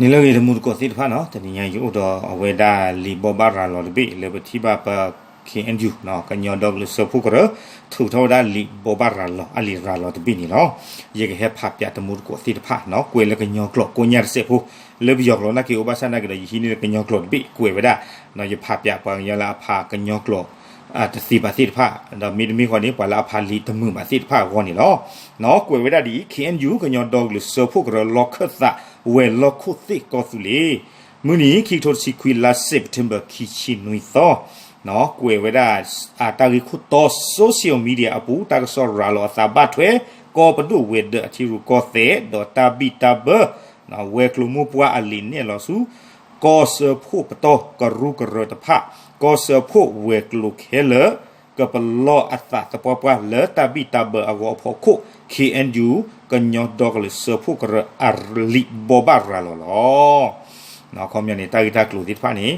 န့ၣ်လၢအဂ့ၤ တမူတကိးသ့ၣ်တဖၣ်နီၤ, တနံၤညါယအိၣ်ဒီးအဝဲဒၣ်လံာ်ဘိးဘၣ်ရၤလီၤတဘ့ၣ်လၢပထံၣ်ဘၣ်ပ K N U နီၤ, ကညီဒီကလုာ်စၢဖှိၣ်ကရၢ ထုးထီၣ်ဝဲဒၣ်လံာ်ဘိးဘၣ်ရၤလီၤ အလံာ်ရၤလီၤတဘ့ၣ်န့ၣ်လီၤ. ယကဟဲဖးပၠးတမူတကိးသ့ၣ်တဖၣ်နီၤ, ကွဲးလၢကညီကျိာ်ကိးညါတစဲးဖိ, လၢပယီၤကျိာ်နာ်က့ၤအိၣ်ဘၣ်ဆၣ်နာ်က့ၤဒီး ယဟံးန့ၢ်လၢကညီကျိာ်တဘ့ၣ်ကွဲးဝဲဒၣ်, ယဖးပၠးပှၤကညီလၢအဖးကညီကျိာ် တသ့ဘၣ်သ့ၣ်တဖၣ်, ဒီးမ့တမ့ၢ်ဃီန့ၣ် ပှၤလၢအဖးလံာ်တမုာ်ဘၣ်သ့ၣ်တဖၣ်အဂီၢ်န့ၣ်လီၤ. ကွဲးဝဲဒၣ်ဒ်အံၤ, K N U ကညီဒီကလုာ်စၢဖှိၣ်ကရၢ လီၢ်ခၢၣ်သးဝဲၤလီၢ်ခိၣ်သ့ၣ်ကီၢ်သူလ့ၤ, မုၢ်နံၤ ခံကထိတဆံခွံ လါစဲးပထ့ဘၢၣ် ခံဆံနွံသီ, ကွဲးဝဲဒၣ် တၢ်ဂ့ၢ်ခိၣ်တီ social media အပူၤ တၢ်ကစီၣ်ရၤလီၤအသးဘၣ်ထွဲ ကီၢ်ပဒိၣ်ဝဲၤဒၢးအထံရူၢ်ကီၢ်သဲး ဒီးတၢ်ဘံၣ်တၢ်ဘၢ ဝဲၤကျိၤမိၢ်ပှၢ်အလံာ်နဲၣ်လီၤဆူ ကီၢ်စၢဖှိၣ်ပတီၢ်ကရူၢ်ကရၢတဖၣ်, ကီၢ်စၢဖှိၣ်ဝဲၤကျိၤခဲလၢာ် ကပလီၢ်အသးသပှၢ်ပှၢ်လၢတၢ်ဘံၣ်တၢ်ဘၢအဂီၢ်အဖီခိၣ် K N U ကညီဒီကလုာ်စၢဖှိၣ်ကရၢအလံာ်ဘိးဘၣ်ရၤလီၤလီၤ. အခီပညီန့ၣ် တၢ်ဂ့ၢ်တၢ်ကျိၤသ့ၣ်တဖၣ်န့ၣ်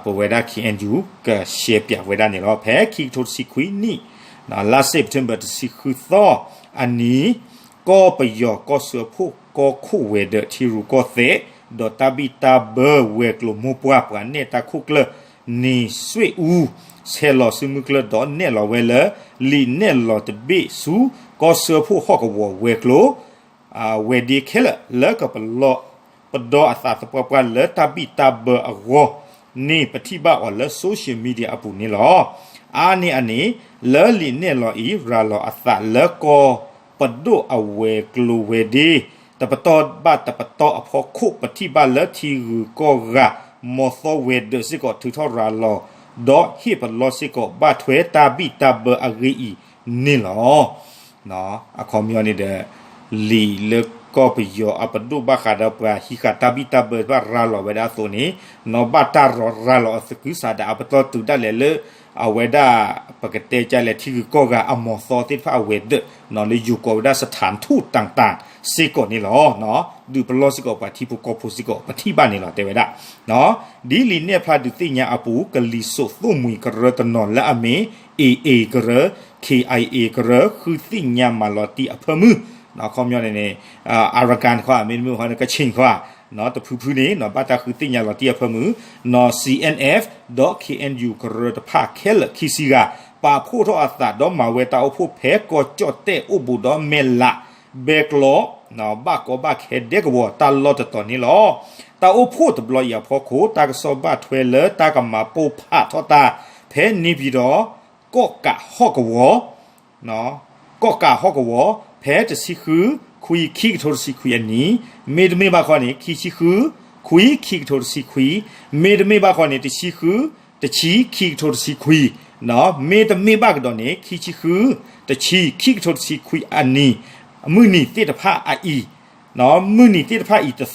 ပဝဲဒၣ် K N U ကရှဲပၠးဝဲဒၣ်န့ၣ်လီၤ. ဖဲခံကထိတဆံခွံနံၣ် လါစဲးပထ့ဘၢၣ် တဆံဃုသီအနံၤ, ကီၢ်ပယီၤကီၢ်စၢဖှိၣ်ကီၢ်ခိၣ်ဝဲၤဒၢးထံရူၢ်ကီၢ်သဲး ဒီးတၢ်ဘံၣ်တၢ်ဘၢဝဲၤကျိၤမိၢ်ပှၢ် ပှၤနဲၣ်တၢ်ခိၣ်ကျၢၢ် နံၤစွ့ၣ်အူ ဆဲးလီၤစုမုၢ်ကျၢၢ် ဒီးနဲၣ်လီၤဝဲလၢ လံာ်နဲၣ်လီၤတဘ့ၣ်ဆူ ကီၢ်စၢဖှိၣ်ဟီၣ်ကဝီၤဝဲၤကျိၤ ဝဲၤဒ့ခဲလၢာ် လၢကပလီၢ်ပဒီအသးသပှၢ်ပှၢ်လၢတၢ်ဘံၣ်တၢ်ဘၢအဂီၢ်န့ၣ် ပထံၣ်ဘၣ်အီၤလၢ social media အပူၤန့ၣ်လီၤ. အါန့ၢ်အန့ၣ် လၢလံာ်နဲၣ်လီၤအံၤ ရၤလီၤအသးလၢကီၢ်ပဒိၣ်အဝဲၤကျိၤဝဲၤဒ့ တပတီၢ်ဘၣ်တပတီၢ်အဖီခိၣ် ပထံၣ်ဘၣ်လၢထံဂုၤကီၢ်ဂၤ မီၤသီဝဲၤဒၢးစ့ၢ်ကီး ထုးထီၣ်ရၤလီၤ ဒီးဟ့ၣ်ပလီၢ်စ့ၢ်ကီး ဘၣ်ထွဲတၢ်ဘံၣ်တၢ်ဘၢအဂ့ၢ်အံၤန့ၣ်လီၤ. အခီပညီန့ၣ်ဒီး လံာ်လၢကီၢ်ပယီၤအပဒိၣ်ဘၣ်ဃးဒီးပှၤဟံးဃာ်တၢ်ဘံၣ်တၢ်ဘၢတဖၣ်ရၤလီၤဝဲဒၣ်အသိးန့ၣ် နီၢ်ဘၣ်တၢ်ရီၤရၤလီၤအသကုၤဆးဒး အပတီၢ်တုၤဒၣ်လဲာ်လၢ အဝဲဒၣ် ပကတဲကလဲၣ် ထံဂုၤကီၢ်ဂၤအမီၤသီသ့ၣ်တဖၣ်အဝဲၤဒၢး လၢယိၤကိးဝဲဒၣ် စထၣ်ထူၣ်တၢ်တၢ် စ့ၢ်ကီးန့ၣ်လီၤ. ဒုးပလီၢ်စ့ၢ်ကီးပှၤထံဖိကီၢ်ဖိစ့ၢ်ကီး ပထံၣ်ဘၣ်န့ၣ်လီၤ တဲဝဲဒၣ် ဒ်လံာ်နဲၣ်ဖျါဒုးသ့ၣ်ညါအပူၤ ကလံၤစိးသိၣ်မှံၤကရၢတနီၤလၢအမ့ၢ် A A ကရၢ K I A ကရၢ ဃုသ့ၣ်ညါမၤလီၤတံၢ်အဖၢမုၢ် အခီပညီန့ၣ်န့ၣ် Arakan တခီ မ့တမ့ၢ်ဃီန့ၣ် ကခ့ၣ်တခီ တဖုဖုန့ၣ် ဘၣ်တၢ်ဃုသ့ၣ်ညါလီၤတံၢ်အဖၢမုၢ် နီၢ် C N F ဒီး K N U ကရၢတဖၣ်ခဲလၢာ်ခံဆံဂၤ ပာ်ဖှိၣ်ထီၣ်အသးဒီးမၤဝဲတၢ်အိၣ်ဖှိၣ်ဖဲ ကီၢ်ကၠီၣ်တဲၣ်အိၣ်ဘူးဒီးမဲၢ်လး ဘဲကျီ ဘၣ်ကီဘၣ်ခဲဒဲကဝီၤတၢ်လီၢ်တတီၤန့ၣ်လီၤ. တၢ်အိၣ်ဖှိၣ်တဘျီအံၤအဖီခိၣ် တၢ်ကစီၣ်ဘၣ်ထွဲလၢတၢ်ကမၤပိၢ်ဖးထီၣ်တၢ် ဖဲန့ၣ်ပၠံၤဒီး ကီၢ်ကးဟီၣ်ကဝီၤ ကီၢ်ကးဟီၣ်ကဝီၤ ဖဲတဆံဃု ခွံ ခံကထိတဆံခွံအနံၤ, မ့တမ့ၢ်ဘၣ်ဃီန့ၣ် ခံဆံဃု ခွံ ခံကထိတဆံခွံ, မ့တမ့ၢ်ဘၣ်ဃီန့ၣ် တဆံဃု တဆံ ခံကထိတဆံခွံ, မ့တမ့ၢ်ဘၣ်ကဒီးန့ၣ် ခံဆံဃု တဆံ ခံကထိတဆံခွံအနံၤ, မုၢ်နံၤသ့ၣ်တဖၣ်အအံၤ မုၢ်နံၤသ့ၣ်တဖၣ်အံၤတသီသီ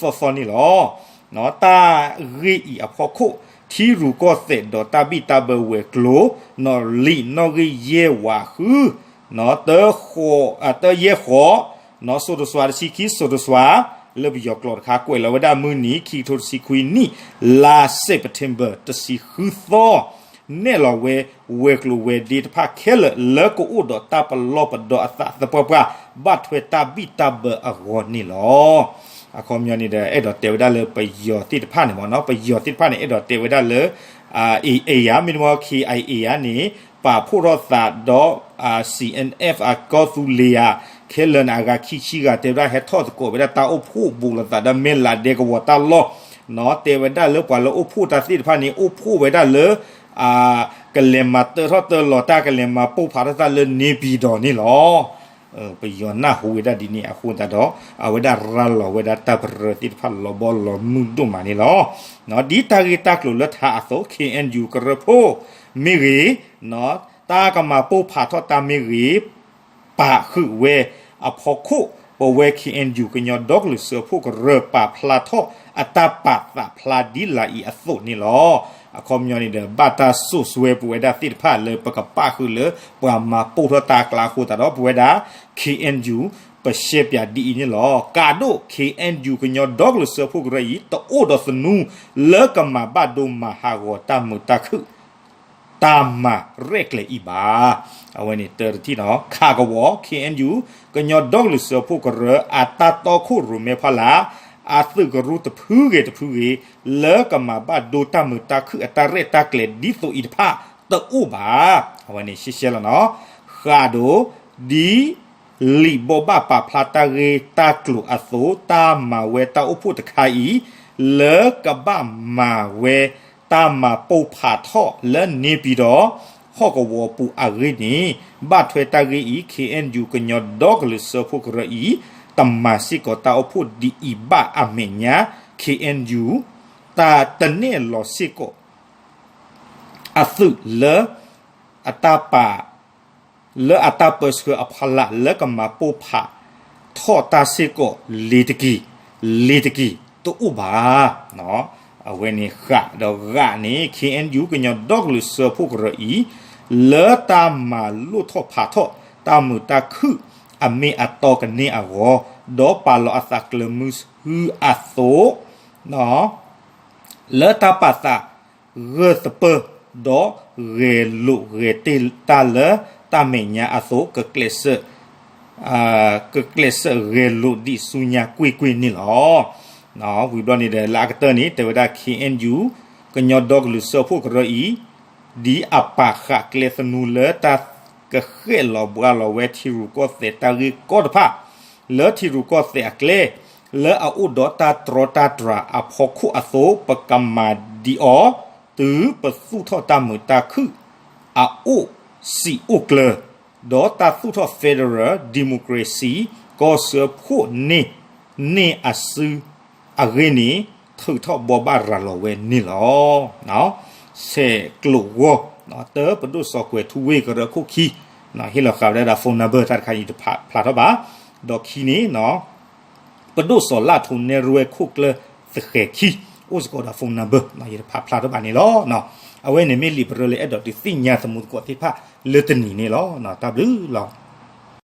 န့ၣ်လီၤ. တၢ်ဂ့ၢ်အံၤအဖီခိၣ် ထံရူၢ်ကီၢ်သဲးဒီးတၢ်ဘံၣ်တၢ်ဘၢဝဲၤကျိၤ နီၢ်လံာ်နီၣ်ဂံၢ်ယဲၢ်ဝးဃု တ တယဲၢ်ဃီး နီၢ်စိၤတစွၤ တဆံခံစိၤတစွၤ လၢပယီၤကျိာ်တခါ ကွဲးလီၤဝဲဒၣ်မုၢ်နံၤ ခံကထိတဆံခွံနံၣ် လါ September တဆံဃုသီ နဲၣ်လီၤဝဲ ဝဲၤကျိၤဝဲၤဒ့တဖၣ်ခဲလၢာ် လၢကအိၣ်ဒီးတၢ်ပလီၢ်ပဒီအသးသပှၢ်ပှၢ် ဘၣ်ထွဲတၢ်ဘံၣ်တၢ်ဘၢအဂီၢ်န့ၣ်လီၤ. အခီပညီန့ၣ်ဒီး အဲၣ်ဒိးတဲဝဲဒၣ်လၢပယီၤသ့ၣ်တဖၣ်န့ၣ်မ့ၢ်နီၤ, ပယီၤသ့ၣ်တဖၣ်န့ၣ် အဲၣ်ဒိးတဲဝဲဒၣ်လၢ AA ဧါ မ့တမ့ၢ် K I A ဧါန့ၣ် ပာ်ဖှိၣ်ထီၣ်သးဒီး C N F အကီၢ်သူလ့ၤဧါ ခဲလၢာ်န့ၣ် အဂၤခံဆံဂၤ တဲဝဲဒၣ်ဟဲထီၣ်သကိးဝဲဒၣ်တၢ်အိၣ်ဖှိၣ် ဘူးလိာ်သးဒီးမဲၢ်လးဒဲကဝီၤတၢ်လီၢ်, တဲဝဲဒၣ်လၢပှၤလၢအိၣ်ဖှိၣ်တၢ်သ့ၣ်တဖၣ်န့ၣ် အိၣ်ဖှိၣ်ဝဲဒၣ်လၢ ကလဲၤမၤတၢထီၣ်တၢလီၤတၢ် ကလဲၤမၤပိၢ်ဖးထီၣ်တၢ်လၢန့ၣ်ပၠံၤဒီးန့ၣ်လီၤ. ပယီၤနၢ်ဟူဝဲဒၣ်ဒ်န့ၣ်အဃိသတးဒီး အဝဲဒၣ်ရၤလီၤဝဲဒၣ်တၢ်ပရၢသ့ၣ်တဖၣ်လီၤဘီလီၤမုၢ်ဒိၣ်မးန့ၣ်လီၤ. ဒ်တၢ်ဂ့ၢ်တၢ်ကျိၤလၢထါအသိး K N U ကရၢဖိမ့ၢ်ဂ့ၤ, တၢ်ကမၤပိၢ်ဖးထီၣ်တၢ်မ့ၢ်ဂ့ၤ ပာ်ဃုာ်ဝဲအဖီခိၣ် ပဝဲ K N U ကညီဒီကလုာ်စၢဖှိၣ်ကရၢ ပာ်ဖျါထီၣ်အတၢ်ပာ်သးဖျါဒ်လာ်အံၤအသိးန့ၣ်လီၤ. အခီပညီန့ၣ်ဒီး ဘၣ်တၢ်စိာ်စွဲပဝဲဒၣ်သ့ၣ်တဖၣ်လၢပကပာ်ဃုာ်လၢ ပှၤမၤပိၢ်ထီၣ်တၢ်အကျါအဃိသတးဒီး ပဝဲဒၣ် K N U ပရှဲပၠးဒ်အံၤန့ၣ်လီၤ. ကးဒိၣ် K N U ကညီဒီကလုာ်စၢဖှိၣ်ကရၢအံၤ တအိၣ်ဒီးသနူလၢကမၤဘၣ်ဒိမၤဟးဂီၤတၢ်မုာ်တၢ်ခုၣ် တၢ်မၤရဲၣ်ကျဲၤအံၤဘၣ်. အဝဲန့ၣ်တၢတထံၣ်နီၤ, ခးကဝီၤ K N U ကညီဒီကလုာ်စၢဖှိၣ်ကရၢ အတၢ်တီခိၣ်ရိၣ်မဲဖီလာ် အသုးကရူၢ်တဖုဂ့ၤတဖုဂ့ၤ လၢကမၤဘၣ်ဒိတၢ်မုာ်တၢ်ခုၣ်အတၢ်ရဲၣ်တၢ်ကျဲၤဒ်သိးအံၤတဖၣ်တအိၣ်ဘၣ်. အဝဲန့ၣ်ရှဲရှဲလီၤနီၤ. ဃးဒီး ဒ်လံာ်ဘိးဘၣ်ပာ်ဖျါတၢ်ဂ့ၢ်တၢ်ကျိၤအသိး တၢ်မၤဝဲတၢ်အိၣ်ဖှိၣ်တခါအံၤ လၢကဘၣ်မၤဝဲတၢ်မၤပိၢ်ဖးထီၣ်လၢန့ၣ်ပံၤဒီး ဟီၣ်ကဝီၤပူၤအဂ့ၢ်န့ၣ် ဘၣ်ထွဲတၢ်ဂ့ၢ်အံၤ ခ့ၣ်အဲၣ်ယူၣ် ကညီဒီကလုာ်စၢဖှိၣ်ကရၢအံၤ တမၤစ့ၢ်ကီးတၢ်အိၣ်ဖှိၣ်ဒ်အံၤဘၣ်အမဲာ်ညါ ခ့ၣ်အဲၣ်ယူၣ် တၢ်တနဲၣ်လီၤစ့ၢ်ကီး အသုးလၢ အတၢ်ပာ် လၢအတၢ်ပၢဆှၢအဖီလာ်လၢကမၤပိၢ်ဖးထီၣ်တၢ်စ့ၢ်ကီး လ့ၤတက့ၤ လ့ၤတက့ၤ တအိၣ်ဘၣ်. အဝဲန့ၣ်ဃးဒီးဂၤန့ၣ် ခ့ၣ်အဲၣ်ယူၣ် ကညီဒီကလုာ်စၢဖှိၣ်ကရၢအံၤ လၢတၢ်မၤလိၣ်ထီၣ်ဖးထီၣ် တၢ်မုာ်တၢ်ခုၣ်အမ့ၢ်အတီကန့ၢ်အဂီၢ် ဒီးပာ်လီၤအသးကျၢၤမုဆူအသိး လၢတၢ်ပာ်သးဂၢၢ်သပၢၢ် ဒီးဂဲၤလိာ်ဂဲၤတ့ၢ်တၢ်လၢတၢ်မဲာ်ညါအသိး ကကျဲးစၢး ကကျဲးစၢးဂဲၤလိာ်ဒံးဆူညါကွ့ၢ်ကွ့ၢ်န့ၣ်လီၤ. ဝံၤဘျီန့ၣ်ဒီး လၢအကတၢၢ်န့ၣ် တဲဝဲဒၣ် ခ့ၣ်အဲၣ်ယူၣ် ကညီဒီကလုာ်စၢဖှိၣ်ကရၢအံၤ ဒ်အပာ်ဃာ်ကျဲသနူလၢတၢ်ကဃဲၣ်လီၤဘှါလီၤဝဲထံရူၢ်ကီၢ်သဲးတၢ်ဂ့ၢ်ကီတဖၣ် လၢထံရူၢ်ကီၢ်သဲးအကျဲ လၢအအိၣ်ဒီးတၢ်တြီတၢ်တြၤအဖီခိၣ်အသိး ပကမၤဒံးအီၤ တုၤပသူၣ်ထီၣ်တၢ်မုာ်တၢ်ခုၣ် အအိၣ်စံာ်အိၣ်ကျၢၤ ဒီးတၢ်သူၣ်ထီၣ် federal democracy ကီၢ်စၢဖှိၣ်န့ၣ် န့ၢ်အစုအဂ့ၢ်န့ၣ် ထုးထီၣ်ဘိးဘၣ်ရၤလီၤဝဲန့ၣ်လီၤ. ဆဲးကျိးဂီၢ် တၢ ပဒိၣ်စီၤကွဲၤထူဝ့ၢ်ကရၢခိၣ်ခံ ဟ့ၣ်လီၤဃာ်ဝဲဒၣ် phone number တၢ်တခါအံၤတဖးဖျါထီၣ်ဘၣ်. ဒီးခံန့ၣ် ပဒိၣ်စီၤလၣ်ထိနဲၣ်ရွဲၣ်ခိၣ်ကျၢၢ်သဃဲၤခံ အိၣ်စ့ၢ်ကီးဒီး phone number ယတဖးဖျါထီၣ်ဘၣ်န့ၣ်လီၤ. အဝဲန့ၣ်မ့ၢ်လံာ်ပရၢလၢအဲၣ်ဒိးဒုးသ့ၣ်ညါသမူသကိးသ့ၣ်တဖၣ်လၢတနံၤန့ၣ်လီၤ. တၢ်ဘျုးလီၤ.